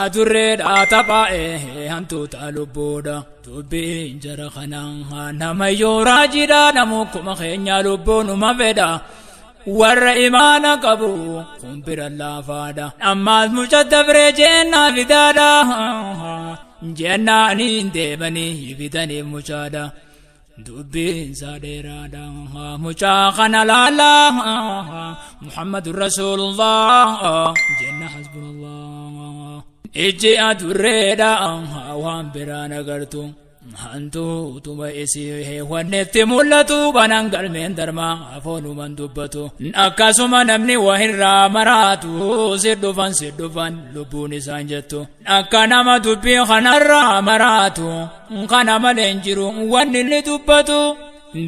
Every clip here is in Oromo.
Adurreedha taphaa'ee hantuuta lubbuudha. Dubbiin jara kanaa nama yoo raajiidha namukkuma keenya lubbuunuma fedha. Warra imaana qabu kun bira laafaadha. Ammaas mucha dabree jennaa fidaadha. Jennaaniin deemanii fidanii muchaadha. Dubbiin isaa dheeraadha. Mucaa kana laalaa. Muhammadu Rasuulullah. Jenna hasbunallah. Ijji adurreedha waan biraan agartu. Hantuutuma isii wannetti mul'atu banaan galmeen darmaa afoonuman dubbatu. Akkasuma namni wahirraa maraatu si dhufan si dhufan lubbuun isaan jettu. Akka nama dubbii kanarraa maraatu kana malee hin jiru wanni inni dubbatu.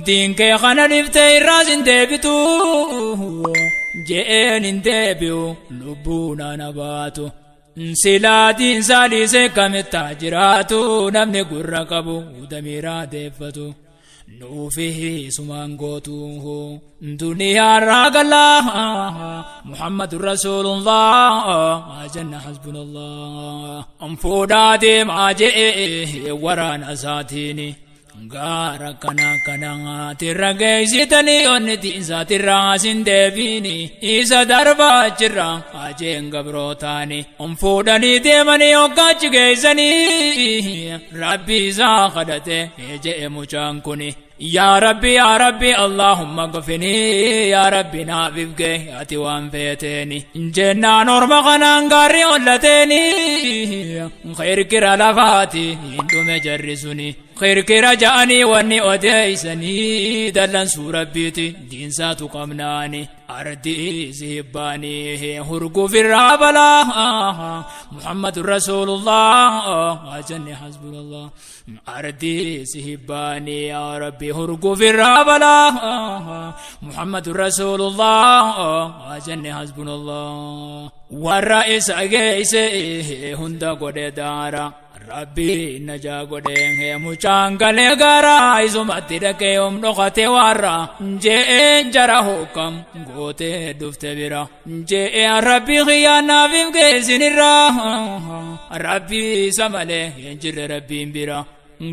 Diinkee kana dhiftee irraas hin deebitu. Je'een hin deebi'u lubbuun ana baatu. Silaatiin saaliisee kamitti jiraatu namni gurra qabu damiiraa deeffatu. Nuufi sumaan gootu duniyaarraa galaa Muhammadu Rasuulullah jenna hasbunallah. Fuudhaa deemaa je'ee waraana isaatiini. Gaara kana kana tirra geessitanii onni tiinsa tirra asin deebiini isa darbaa jirra ajeen gabrootaani fuudhanii deemanii hoggaachi geessanii rabbi isaa kadhate je'e mucaan kuni. Yaa Rabbi yaa Rabbi Allahumma gfinii yaa Rabbi naaf ifge ati waan feeteeni jennaan orma kanaan gaarri hollateeni kirkira lafaati hin dhume jarri suni kirkira ja'anii wanni odeeysanii dallansuu rabbiiti diinsaatu qabnaani ardii sihibbaanii hurgufirraa balaa Muhammadu Rasuulullah jenne hasbunallah ardii sihibbaanii yaa Rabbi hurgufirraa balaa Muhammadu Rasuulullah jenne hasbunallah warra isa geeyse hunda godhe daara Rabbi najaa godhee mucaan galee garaa isumatti dhaqee om dhokate warra je'een jara hokkam gootee dhufte bira je'een Rabbi xiyyaanaaf hin geessinirra Rabbi isa malee hin jirre Rabbiin bira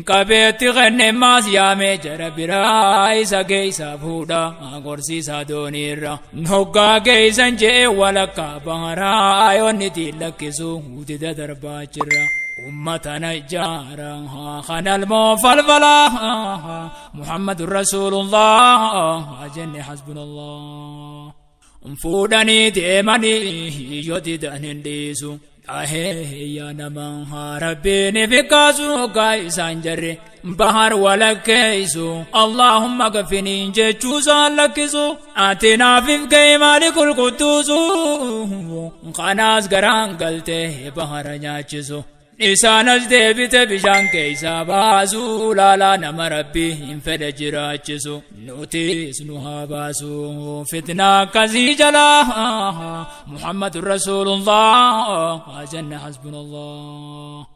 qabeetti kenne maas yaamee jara biraa isa geessa fuudha gorsiisaa dooniirra hoggaa geessan je'ee walakkaa baharaa yoonni lakkisu dida darbaa jira. أمة نجارا خنا المفلفلا محمد رسول الله جن حسبنا الله فودني ديمني يددن ديسو أهي يا نمان ربي نفكاسو كايسان جري بحر ولا كيسو اللهم كفني جتشوزا لكسو آتنا في مالك القدوس خناس غران قلته بحر نياچسو Isaanas deebite bishaan keeysaa baasuu laalaa nama rabbi hin fedhe jiraachisu nutis nu haa baasu fitnaa akkasii jalaa Muhammadu Rasuulullah jenna hasbunallah.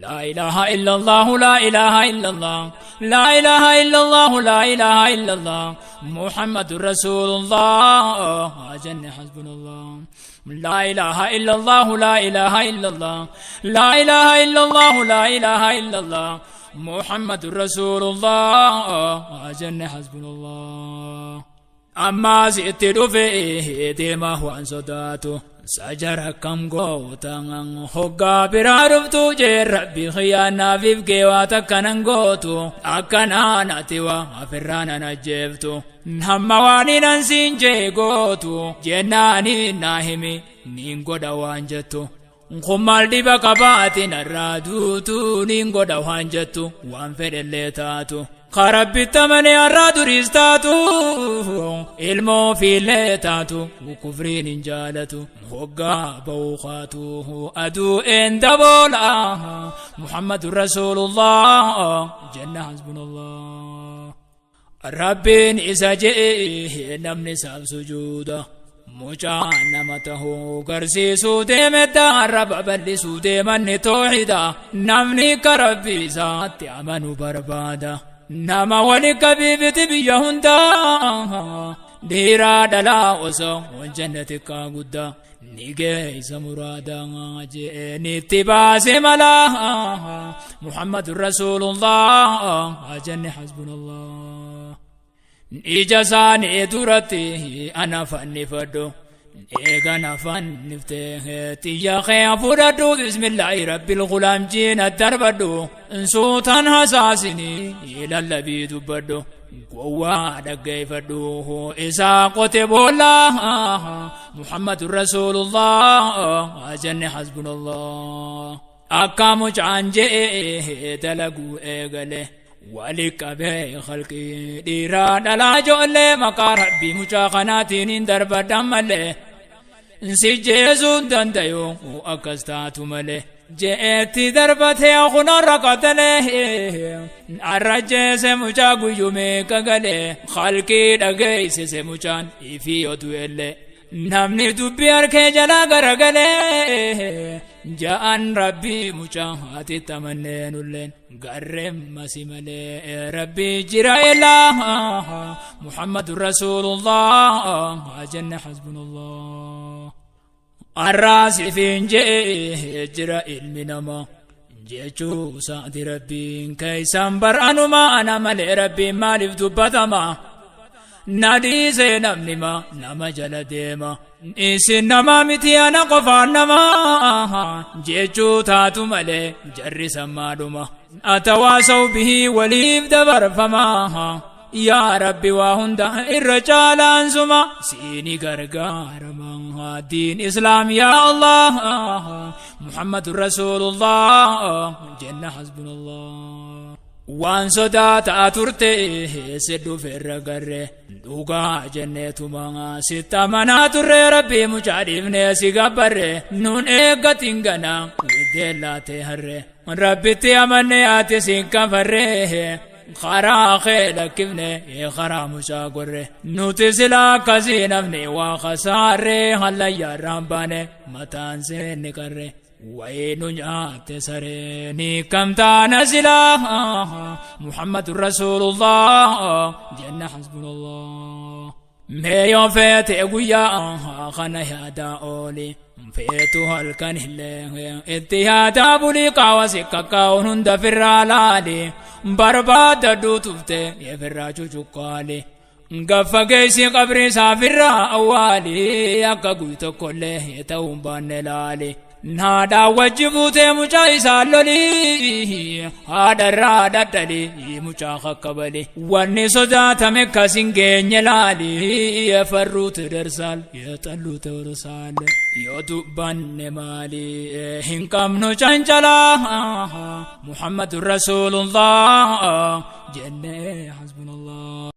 لا إله إلا الله لا إله إلا الله لا إله إلا الله لا إله إلا الله محمد رسول الله جن حسبنا الله لا إله إلا الله لا إله إلا الله لا إله إلا الله لا إله إلا الله محمد رسول الله جن حسبنا الله أما زئت رفئه ديما هو عن صداته سجر كم غوتان هوغا برارفتو جي ربي خيانا في بكيواتا كنن غوتو أكنا ناتوا أفرانا نجيبتو همواني ننسين جي غوتو جناني ناهمي نينغو دوان جتو Kumal dhiba qabaatiin irraa duutuu niin godha waan jettu waan fedhellee taatu. Karabbitta malee har'aa duriis taatu ilmoo fiillee taatu kufriin hin jaalatu hoggaa ba'uu kaatu aduu een daboola Muhammadu Rasuulullah jenna hasbunallah. Rabbiin isa je'e namni isaaf sujuuda. Mucaa nama tahuu garsiisuu deemedda arraba bal'isuu deemanni toohida namni ka rabbi isaatti amanu barbaada nama wali qabiifiti biyya hundaa dhiiraa dhalaa osoo hojjanne xiqqaa guddaa نيجي مرادا جئني اتباس ملا محمد رسول الله جن حسبنا الله إجازاني درتي أنا فني فدو إيغانا فنفته تيا خيا فردو بسم الله رب الغلام جينا الدربدو سوطان حساسني إلى اللبي دبدو قوة دقي فدوه إسا قتب الله محمد رسول الله جن حسبنا الله أكام جانجي دلقو إيغالي ولك به خلقي ديران لا جولي مقا ربي مشاخناتين درب دمالي سجيزون دنديو وأكستاتو ملي جئتي دربتي أخنا رقتلي الرجيس مشاقو يومي كغلي خلقي دقيس سمشان إفي يدويلي نمني دبي أركي جلا غرغلي جاءن ربي مشاهاتي تمنين اللين قرم مسيملي ربي جرى الله محمد رسول الله جن حسبنا الله الراس فين جئ جرى المنما جيتشو سعد ربي كيسان برانما أنا ملي ربي مالف دبتما نادي زينب نما نما جل ديما إسن نما متي أنا قفان نما جيتشو تاتو ملي جري سمادما أتواصوا به وليف دبر فما يا ربي وهند الرجال أنزما سيني غرغار من دين إسلام يا الله محمد رسول الله جنة حسبنا الله وان صدات أترته سدو في الرقر دوغا جنة ما ستة منات ربي مجارب نسي قبر نون إيقاتنغنا ودلات هر ربي تيامني آتي سنكا فره خرا خيلك ابني خرا مشاقره نوتسلا كزين ابني وخساره هلا يا رباني متان سين كره وين جات سرني كم تنزلا محمد رسول الله جن حسبنا الله ميو فيت ويا خنا هدا اولي فيتو هلكن هله اتهادا بولي قاوسي كاكاو هند فرالالي برباد دوتفته يفراجو جقالي قفا قيسي قبري سافرا أوالي أكا قويتو كله يتوم بانلالي نادا وجبوتي مجا إسالولي هادا رادا تلي مجا خكبلي واني صداتا مكا سنجين يلالي يفروت درسال يتلو ترسال يدبان مالي هنكم نجنجلا محمد رسول الله